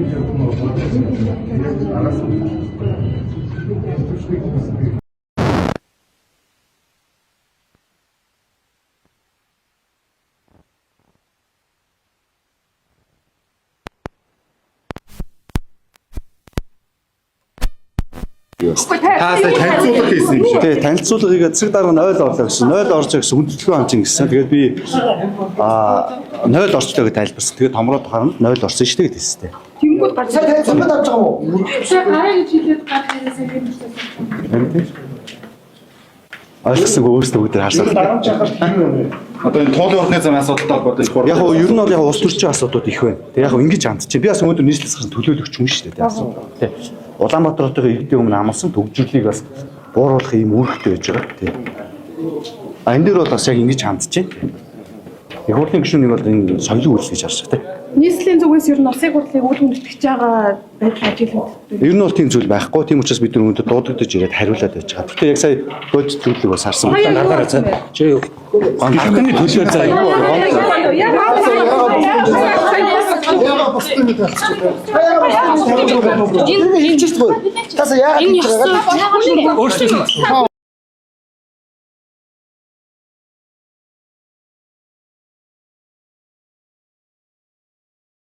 Үйл явдал нь болоод яг араас нь төвчнийг бас Та сая танилцуулга хийсэн юм шиг. Тий, танилцуулга хийгээд цэг дарга 0 орлоо гэсэн. 0 орж гэсэн хүндэтгэл хамчин гэсэн. Тэгээд би 0 орчлоо гэж тайлбарсан. Тэгээд томроод харна 0 орсон шүү дээ гэж хэлсэн. Тий. Тэнгүүд гарч Сая танилцуулга авч байгаа юм уу? Сая гараа гэж хэлээд гарч ирсэн юм шиг. Харин тий. Ойлгосонгүй өөрсдөө бүгд харсан. дарамт чахалт юу юм бэ? Одоо энэ туулын уртны замын асуудалтай холбоотой их Яг нь ер нь бол яг улс төрчийн асуудлууд их байна. Тэг яг ингэж хандчих. Би бас өнөөдөр нийслэлс гарсан төлөөлөгч хүн шүү дээ. Тэг асуудал. Тий. Улаанбаатар хотын иргэдийн өмнө амласан төгжрлийг бас бууруулах ийм үүрэгтэй байж байгаа. Тий. А энэ дээр бол бас яг ингэж хандчих. Их хурлын гишүүн нэг бол энэ соёлын үйлс гэж харж байгаа тий. Нийслэлийн зүгээс ер нь улсын хурлыг үл хүндэтгэж байгаа байдал ажиглагддаг. Ер нь бол тийм зүйл байхгүй. Тийм учраас бид нар өнөөдөр дуудагдаж ирээд хариулаад байж байгаа. Гэхдээ яг сая бодит зүйлийг бас харсан. Гаргаарай за. Чи гомдны төлөө за. Яагаад бусдын мэд болчих вэ? Яагаад бусдын мэд болчих вэ? Энэ хэлж шүү дээ. Тасаа яагаад Энэ хийж байгаа вэ? ёстой Өөрчлөлт.